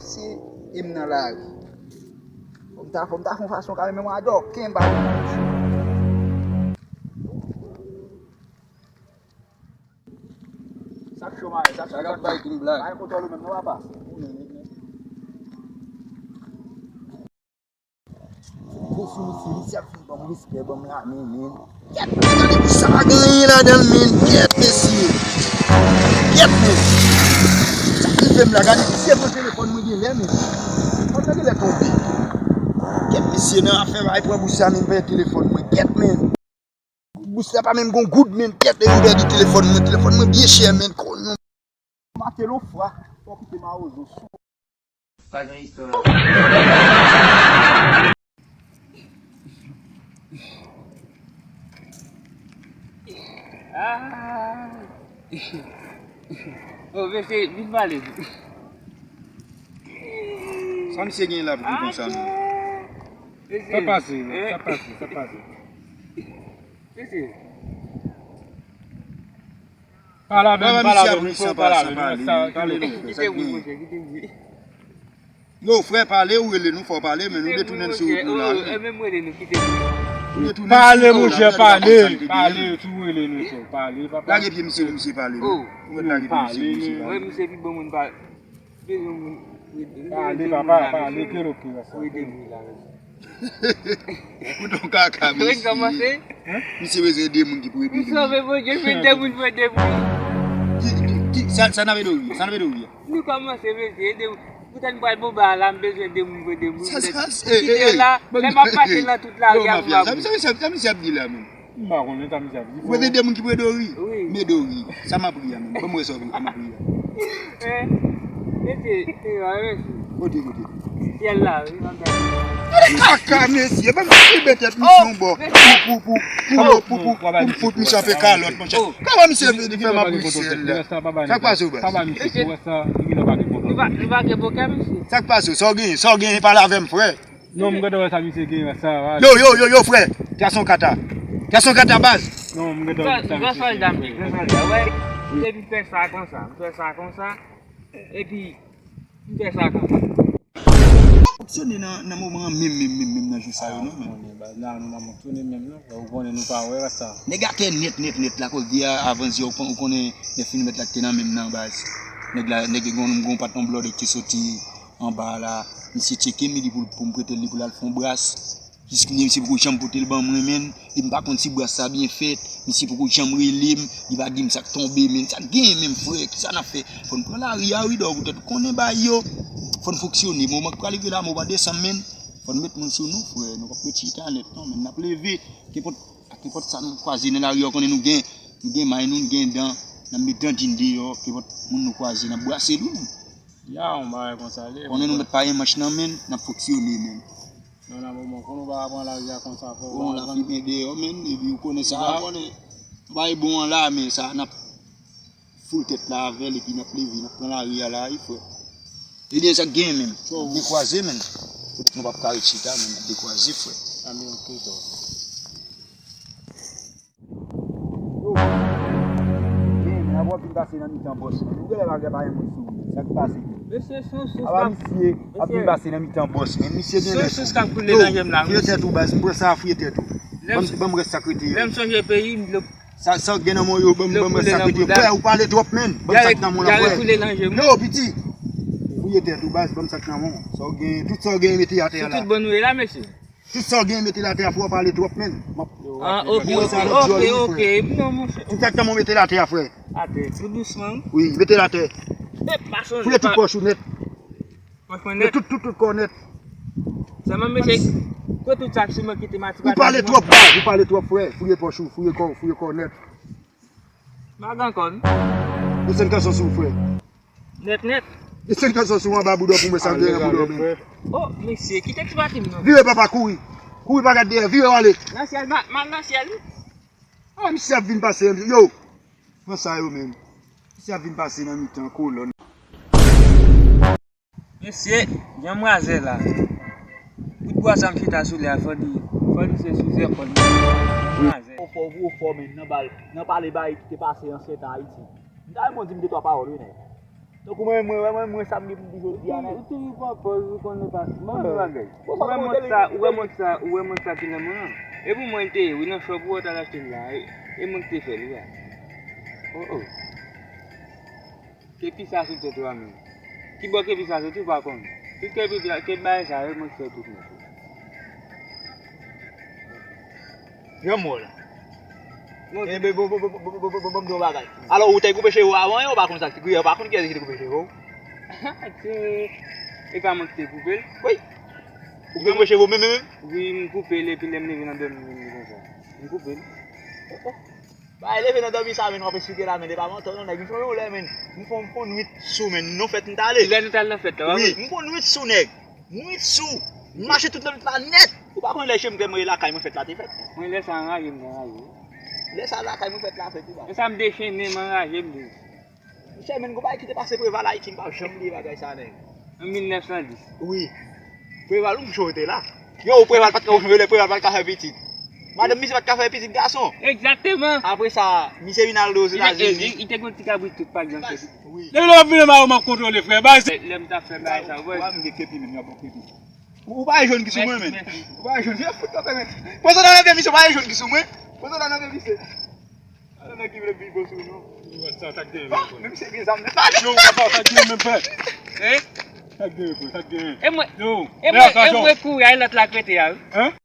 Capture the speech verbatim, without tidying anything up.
Si e m nan lari. Fò m ta, fò m ta fè yon fason kanmenm, mwen adò kenbe a. Sa k cho, mare, sa k cho. Sa k ap bay tou blag. Pa gen kontwòl ou menm non, papa. Gwo sou misye, misye ap vin ban m respè, ban m lamen, men. Kèt, men, gade ki sa pa gen anyen ladan l, men. Kèt, mesye. Kèt, men. Sa k rive m la, gade, se pran telefòn mwen genlè, men. Telefòn mwen genlè tonbe. Kèt, mesye, nan afè bay pran bous sa, men, pran telefòn mwen. Kèt, men. Bous la pa menm gon goud, men. Kèt, e m pèdi telefòn mwen. Telefòn mwen byen chè, men. Konn yon. Mate lon fwa, fò kite mawozo sou. Pa gen istwa. Ah. Oh, mesye, vin pale. Sa misye gen la pou di konsa, men? Mesye, sa pase, eh? Sa pase, sa pase. Mesye. Pale avè m, pale avè m, pale avè m, pale, pale non, frè, sa k genyen? Kite bri, monchè, kite bri. Yo, frè, pale, ou rele nou, fò w pale, men nou detounen n sou wout nou la, wi. Kite bri, monchè, oh, e menm rele nou, kite bri. Pale, monchè, pale, pale, si w rele nou, fò w pale, papa. Lage pye misye pou misye pale, non. Ou mèt lage pye misye pou misye pale. Wi, misye pi bon moun pale. Bezwen moun pou ede moun la, pale, mesye. Pale, papa, pale, ke lo ke sa. Pou ede moun la, mesye. Ou don kaka, mesye. Misye bezwen de moun ki pou ede li. Misye bezwen de moun pou ede moun. Ki, ki, ki, sa, sa n ap ede w ye? Sa n ap ede w ye? Nou kòmanse, mesye, ede moun. Poutèt m pral bon bagay la, m bezwen de moun pou ede moun. Sa, sa, eh, eh, eh, lè m ap mache nan tout lari a, m ap... Sa misye ap di la, menm? M pa konnen sa misye ap di. Ou bezwen de moun ki pou ede w ri? Wi. M ede w ri. Sa m ap ri a menm? Ban m wè sa w ap ri a. Eh, mesye, eh, mesye. Kote, kote? Syèl la, wi, m ap gade. Gade kaka, mesye. Ban m filme tèt misye yon bò. Pou, pou, pou, pou, pou, pou, pou m fout misye anpe kalòt, monchè. Kòman misye vin fè m ap ri syèl la? Sa k pase w, baz? Nou pa, nou pa gen pwoblèm, mesye. Sa k pase w? Sa w genyen? Sa w genyen? Pale avè m, frè. Non, m gentan wè sa misye gen sa, a. Yo, yo, yo, yo, frè. Gason kata. Gason kata, baz. Non, m gentan wè sa misye gen. Gran sòlda, m di, gran sòlda, wè. Epi m fè sa konsa, m fè sa konsa. Epi m fè sa konsa. Fonksyone nan, nan moman an menm, menm, menm, menm nan jou sa yo, non, menm. Konnen, baz, la, nou pa fonksyone menm, non. Ou konnen nou pa wè sa. Nèg atè nèt, nèt, nèt, la, koz di a, avan di ou kon-, ou konnen, nèg fini mèt la ki te nan menm nan, baz. Nèg la, nèg gon, gon patnè blòdè ki te soti anba la, misye tcheke m, li di pou, pou m prete l, li pou l al fè yon bras. Jiskounya misye poko janm pote l ban mwen, menn. E m pa konn si bras sa byen fèt. Misye poko janm rele m. Li pa di m sa k tonbe, menn. Sa k genyen menm, frè? Kisa n ap fè? Fò n pran lari a, wi, dò, poutèt ou konnen bagay yo. Fò n fonksyone. Moman k pral rive la, moman desanm, menn. Fò n met moun sou nou, frè. Nou p ap ret chita nèt, non, menn. N ap leve. Kenpòt, kenpòt sa nou kwaze nan lari a, ou konnen nou gen, nou gen may nou, nou gen dan. N ap met dan djin deyò. Kenpòt moun nou kwaze, n ap brase l, wi, menn. Ya, yon bagay konsa l ye. Konnen nou mèt pa gen manch nan men n, n ap fonksyone menm. Non, nan moman, konnen w pa ka pran lari a konsa, frè. Bon, la fimen deyò menm, epi ou konnen sa, ou konnen. Nou pa gen bon an la, men sa, n ap foul tèt la avè l, epi n ap leve, n ap pran lari a la, wi, frè. Ebyen, sa k genyen menm? N ap dekwaze menm. Poutèt nou p ap ka ret chita menm, n ap dekwaze, frè. A, men oke, dò. Yo. Men, men, w ap vin pase nan mitan bòs, men. Ou genlè pa, pa gen moun sou ou. Sa k pase? Mesye, se yon sous k ap, misye ap vin pase nan mitan bòs, men. Misye genlè sou ou. Se yon sous k ap koule nan je m la, mesye. Fouye tèt ou, baz. M pran sa, fouye tèt ou. Ban m, ban m rès sa k rete yo. Lè m sonje peyi m, dlo... Sa, sa w gen nan men w yo, ban m, ban m rès sa k rete yo. Frè, ou pale twòp, menn. Ban m sa k nan men w lan, frè. Yo, piti. Fouye tèt ou, baz. Ban m sa k nan men w. Sa w gen, tout sa w gen, mete atè a la. Se tout bon nou ye la, mesye. Tout sa w gen, mete l atè a, frè, w pale twòp, menn. M ap... Ah, oke, oke, oke, oke. Non, monchè. Tout sa k nan men w, mete l atè a, frè. Atè, tou dousman. Wi, mete l atè. Fouye tout pòch ou nèt. Pòch mwen nèt. Tout, tout, tout kò w nèt. Sèlman, mesye, kote tout sa k sou mwen kite m ati pati. Ou pale twòp, baz, ou pale twòp, frè. Fouye pòch ou, fouye kò w, fouye kò w nèt. M pa gen ankò, non. Desann kanson sou ou, frè. Nèt, nèt. Desann kanson sou ou anba boudò pou mwen, sa w gen nan boudò w menm. Oh, mesye, kite ti pati m non. Vire, papa, kouri. Kouri, pa gad dèyè, vire w ale. Nan syèl, m a, m a nan syèl, wi. Ah, misye ap vin pase, yo. Pran sa yo menm. Misye ap vin pase nan mitan kolòn. Mesye, jan m razè la. Bout bwa sa m chita sou li a, fò di, fò di se sou zèpòl m razè. Ou fò, ou fò, men, nan bal, nan pale bagay ki te pase ansent Ayiti. M ta renmen w di m de twa pawòl, wi, nèg. Tankou mwen, mwen, mwen, mwen, sa m gen pou m di jodi a, nèg. Ou toujou pran pòz, ou konnen pa. Bon, bagay. Ou wè mont sa, ou wè mont sa, ou wè mont sa ki nan men an? E pou mwen l te ye, wi, nan chòp ou wè w t al achte l la. E, e mwen ki te fè l, wi, a. Oh, oh. Kepi sa sou tèt ou a menm. Ki bò kepi sa soti, ou pa konnen. Tout kepi, kepi bagay sa, e mwen ki fè tout nèt. Granmò la. Enben, bon, bon, bon, m di w yon bagay. Alò, ou te koupe cheve w avan, ou pa konn sa ki te koupe, ou pa konn kiyès ki te koupe cheve w? Se, e pa mwen ki te koupe l? Wi. Ou te koupe cheve w menm, menm, menm? Wi, m koupe l, epi lè m leve nan dòmi, m vin konsa. M koupe l. Oh, oh. Bay, leve nan dòmi sa, men w ap esplike la, men depa mantò non, nèg. M sonje yon lè, men, m fè, m fè yon nwit sou, men, nan fèt m t ale. Lè nou t al nan fèt la, wi, wi. M fè yon nwit sou, nèg. Nwit sou. M mache tout lannwit la nèt. Ou pa konn lè chez m, mwen lakay mwen fèt la te fèt. Mwen lè sa anraje, m anraje. Lè sa lakay mwen fèt la fèt, ou pa. Lè sa m dechennen, m anraje, m dechennen. Monchè, men, gon bagay ki te pase Preval Ayiti, m p ap janm bliye bagay sa, nèg. An mil nèf san dis. Wi. Preval, ou m chonje la. Yo, Preval pa t ka, Preval pa t ka fè pitit. Madanm misye pa t ka fè pitit gason. Egzakteman. Apre sa, misye vin al Ozetazini. Li te gon ti kabrit tout, pa t janm fè pitit. Wi. Depi lè w ap vin anba yo, m ap kontwole, frè. Bay se. Lè m t ap fè bagay sa, wè. Wa m gen kepi menm, y ap bon kepi. Ou pa wè jòn ki sou mwen, men. Ou pa wè jòn, se fout kanpe, men. Pran sandal nan pye misye, ou pa wè jòn ki sou mwen. Pran sandal nan pye misye. Ala nèg ki vle viv sou nou. Ou wè sa, sa k genyen menm, men misye gen zam nèt la. Yo, papa, sa k genyen menm, frè? Hein? Sa k genyen, frè? Sa k genyen? E mwen, yo, e mwen, e mwen kouri, ay lòt la k rete a, wi. Hein?